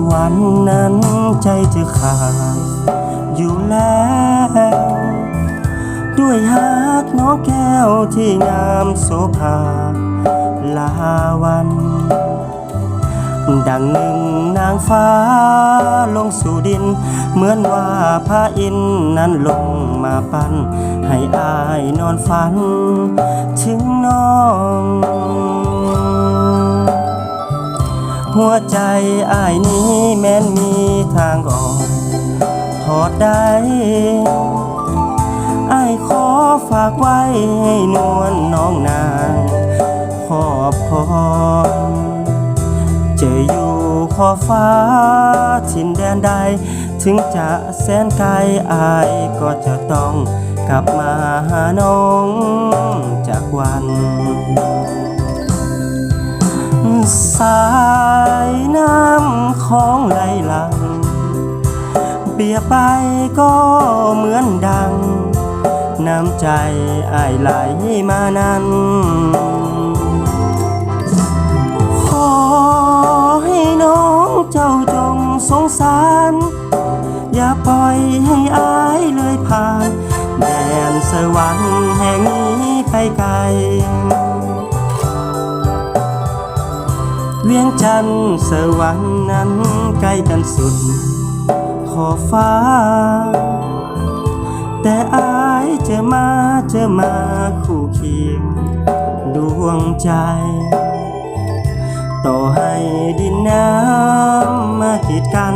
ວັນນັ້ນໃຈຈະຂາດຢູ່ແລ້ວ ດ້ວຍຮັກນ້ອງແກ້ວທີ່ງາມໂສພາລາວັນ ດັ່ງໜຶ່ງນາງຟ້າລົງສູ່ດິນ ເໝືອນວ່າພະອິນນັ້ນລົງມາປັ້ນ ໃຫ້ອ້າຍນອນຝັນເຖິງນ້ອງ. ຫົວໃຈອ້າຍນີ້ແມ່ນມີທາງອອກຮອດໃດ ອ້າຍຂໍຝາກໄວ້ໃຫ້ນວນນ້ອງນາງຄອບຄອງ ເຈີຢູ່ຂອບຟ້າຖິ່ນແດນໃດ ເຖິງຈະແສນໄກ ອ້າຍກໍຈະຕ້ອງກັບມາຫານ້ອງຈັກວັນ. ສາຍນ້ຳຂອງໄຫຼຫຼັ່ງ ປຽບໄປກໍເໝືອນດັ່ງ ນ້ຳໃຈອ້າຍໄຫຼມານັ້ນ ຂໍໃຫ້ນ້ອງເຈົ້າຈົ່ງສົງສານ ຢ່າປ່ອຍໃຫ້ອ້າຍເລີຍຜ່ານ ແດນສະຫວັນແຫ່ງນີ້ໄປໄກ ວຽງຈັນສະຫວັນນັ້ນໃກ້ກັນສຸດຂອບຟ້າ ແຕ່ອ້າຍຈະມາ ຈະມາຄູ່ຄຽງດວງໃຈ ຕໍ່ໃຫ້ດິນນ້ຳມາກີດກັນ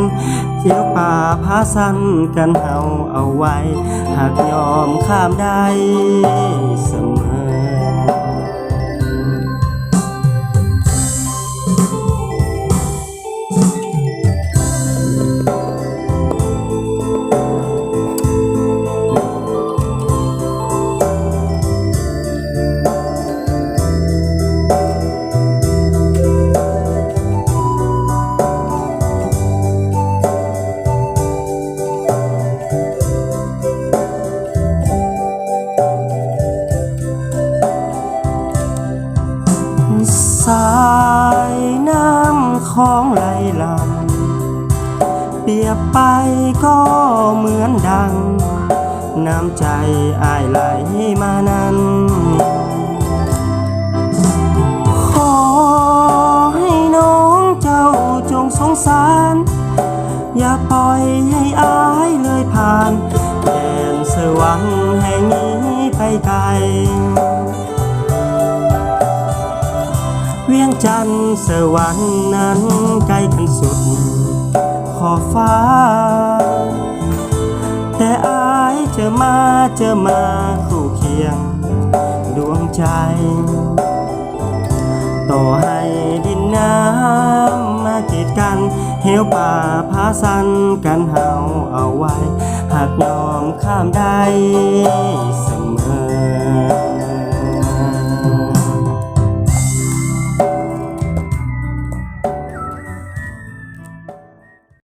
ທິວປ່າຜາຊັນກັນເຮົາເອົາໄວ້ ຫາກຍອມຂ້າມໄດ້ສະເໝີ. ສາຍນ້ຳຂອງໄຫຼຫຼັ່ງ ປຽບໄປກໍເໝືອນດັ່ງ ນ້ຳໃຈອ້າຍໄຫຼມານັ້ນ ຂໍໃຫ້ນ້ອງເຈົ້າຈົ່ງສົງສານ ຢ່າປ່ອຍໃຫ້ອ້າຍເລີຍຜ່ານ ແດນສະຫວັນແຫ່ງນີ້ໄປໄກ ວຽງຈັນສະຫວັນນັ້ນໃກ້ກັນສຸດຂອບຟ້າ ແຕ່ອ້າຍຈະມາ ຈະມາຄູ່ຄຽງດວງໃຈ ຕໍ່ໃຫ້ດິນນ້ຳມາກີດກັນ ເຫວປ່າຜາຊັນກັນເຮົາເອົາໄວ້ ຫາກຍອມຂ້າມໄດ້ສະ